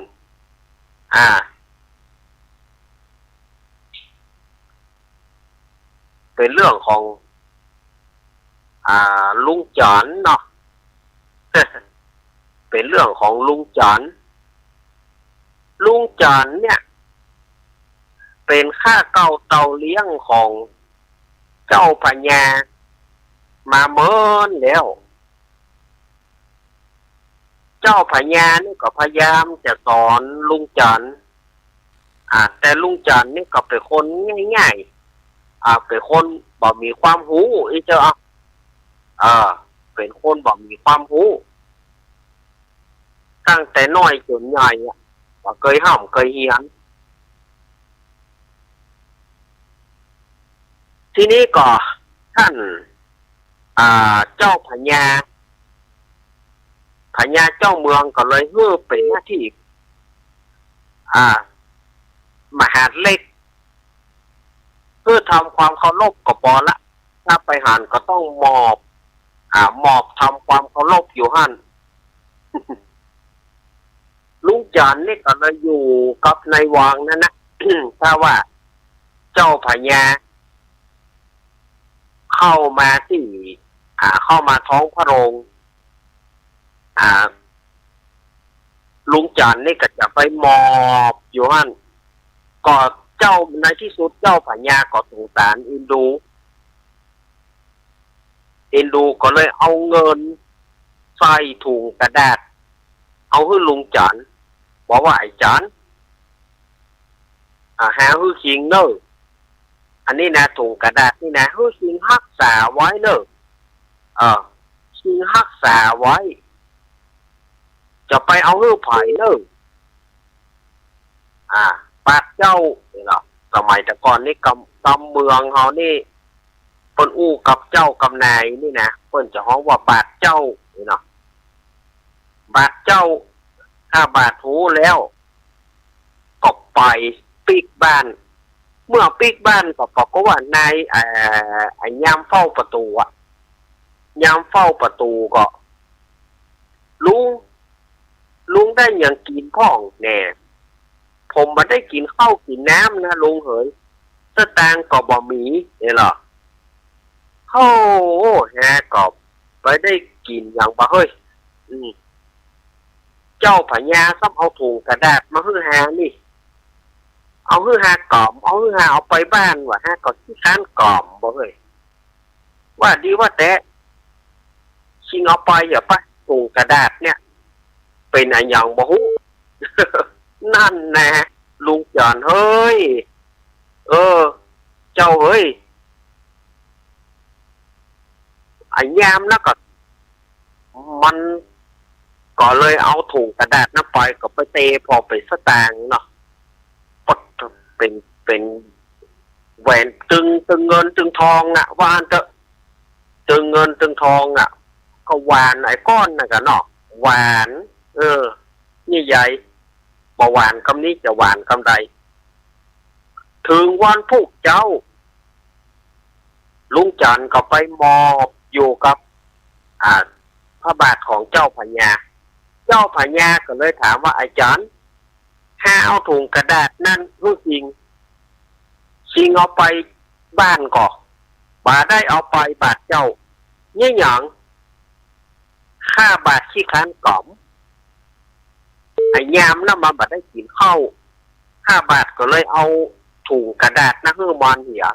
อ่า เป๋นเรื่องของ อ่า ลุงจ๋อนเนาะ เป๋นเรื่องของลุงจ๋อน ลุงจ๋อนเนี่ย เป๋นข้าเก่าเต้าเลี้ยงของเจ้าพญามาเมินแล้ว เจ้าพญานี่ก็พยายามจะสอนลุงจ๋อน อ่า แต่ลุงจ๋อนนี่ก็เป๋นคนง่ายๆ อ่า เป๋นคนบ่มีความฮู้อี้เจ้า เออ เป๋นคนบ่มีความฮู้ ตั้งแต่น้อยจ๋นใหญ่อะ บ่เกยฮ่ำเกยเฮียน ทีนี้ก็ต้าน อ่า เจ้าพญา พญาเจ้าเมืองก็เลยหื้อเป๋นหน้าตี้ อ่า มหาดเล็ก หื้อทำความเคารพก็ปอละ ถ้าไปหั้นก็ต้องมอบ อ่า มอบทำความเคารพอยู่หั้น ลุงจ๋อนนี่ก็เลยอยู่กับในวังนั้นนะ ถ้าว่าเจ้าพญาเข้ามาตี้ อ่า เข้ามาท้องพระโรง อ่า ลุงจ๋อนนี่ก็จะไปมอบอยู่หั้น ก็เจ้า ในตี้สุดเจ้าพญาก็สงสารเอ็นดู เอ็นดูก็เลยเอาเงินใส่ถุงกระดาษ เอาหื้อลุงจ๋อน บอกว่า ไอ้จ๋อน อ่า หาหื้อคิงเน่อ อันนี้นะ ถุงกระดาษนี่นะ หื้อคิงฮักษาไว้เน่อ เออ คิงฮักษาไว้ จะไปเอาหื้อใผเน่อ อ่า บาดเจ้า นี่เนาะ สมัยแต่ก่อนนี่กำ กำเมืองเฮานี่ เปิ้นอู้กับเจ้ากับนายนี่นะ เปิ้นจะฮ้องว่าบาดเจ้า นี่เนาะ บาดเจ้า ถ้าบาดฮู้แล้ว ก็ไปปิ๊กบ้าน เมื่อปิ๊กบ้านก็ปรากฏว่านาย เอ่อ ไอ้ยามเฝ้าประตู๋อะ ยามเฝ้าประตู๋ก็ ลุง ลุงได้หยังกิ๋นพ่องแน่ ผมบ่ได้กิ๋นข้าวกิ๋นน้ำนะลุงเหย สตางค์ก็บ่มี นี่เนาะ โอ้ แฮก็ ไปได้กิ๋นหยังบ่าเฮ้ย อืม เจ้าพญาซ้ำเอาถุงกระดาษมาหื้อฮานี่ เอาหื้อฮาก๋อม เอาหื้อฮาเอาไปบ้านว่า ฮาก็ขี้คร้านก๋อมบ่าเฮ้ย ว่าดีว่าแต๊ ชิงเอาไปอย่าปะ ถุงกระดาษเนี่ย เป๋นอะหยังบ่ฮู้ นั่นแหละ ลุงจ๋อนเฮ้ย เออ เจ้าเฮ้ย อะยามนั้นก็ มันก็เลยเอาถุงกระดาษนั้นไป ก็ไปเตะผ่อเป๋นสตางค์เนาะ ก็เป๋น เป๋นแหวนตึง ตึงเงินตึงทองอะ ว่าอั้นเต๊อะ ตึงเงินตึงทองอะ ก็หว่านไอ้ก้อนนั้นก่ะเนาะ หว่าน เออ นี่ใหญ่ บ่หว่านกำนี้จะหว่านกำใด เถิงวันพุกเจ๊า ลุงจ๋อนก็ไปหมอบอยู่กับ อ่า พระบาทของเจ้าพญา เจ้าพญาก็เลยถามว่า ไอ้จ๋อน ฮาเอาถุงกระดาษนั้นหื้อคิง คิงเอาไปบ้านก่อ บ่ได้เอาไปบาดเจ้า เยียะหยัง ข้าบาดขี้คร้านก๋อม อะยามนั้นมันบ่ได้กิ๋นข้าว ข้าบาดก็เลยเอาถุงกระดาษนั้นหื้อมันเหีย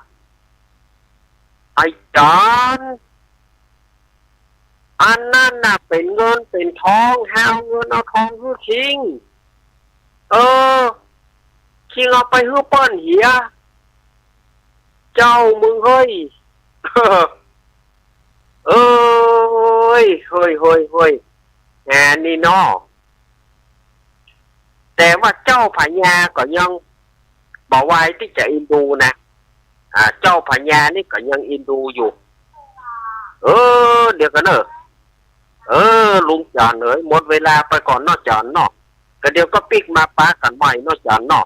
ไอ้จ๋อน อันนั้นน่ะเป๋นเงินเป๋นทอง ฮาเอาเงินเอาทองหื้อคิง เออ คิงเอาไปหื้อเปิ้นเหีย เจ้ามึงเฮ้ย เอ้ย เฮ้ย เฮ้ย เฮ้ย แหมนี่เนาะ แต่ว่าเจ้าพญาก็ยังบ่วายตี้จะอินดูนะ อ่า เจ้าพญานี่ก็ยังอินดูอยู่ เออ เดี๋ยวก่อนเน่อ เออ ลุงจ๋อนเอ๋ย หมดเวลาไปก่อนเนาะจ๋อนเนาะ ก็เดี๋ยวก็ปิ๊กมาปะกั๋นใหม่เนาะจ๋อนเนาะ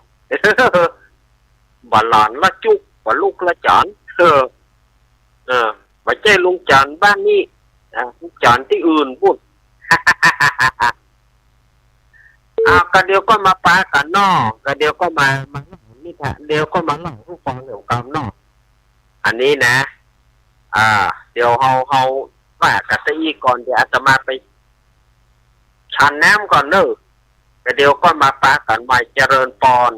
บ่หลอนละจุก บ่ลุกละจ๋อน เออ เออ บ่ใจ้ลุงจ๋อนบ้านนี้ อ่า จ๋อนตี้อื่นปู๊น อ้าว ก็เดี๋ยวก็มาปะกั๋นเนาะ ก็เดี๋ยวก็มา มาเล่านิทาน เดี๋ยวก็มาเล่าหื้อฟังเหมือนกั๋นเนาะ อันนี้นะ อ่า เดี๋ยวเฮา เฮาว่ากั๋นซะอี้ก่อน เดี๋ยวอาตมาไปฉันน้ำก่อนเน่อ ก็เดี๋ยวก็มาปะกั๋นใหม่ เจริญปอน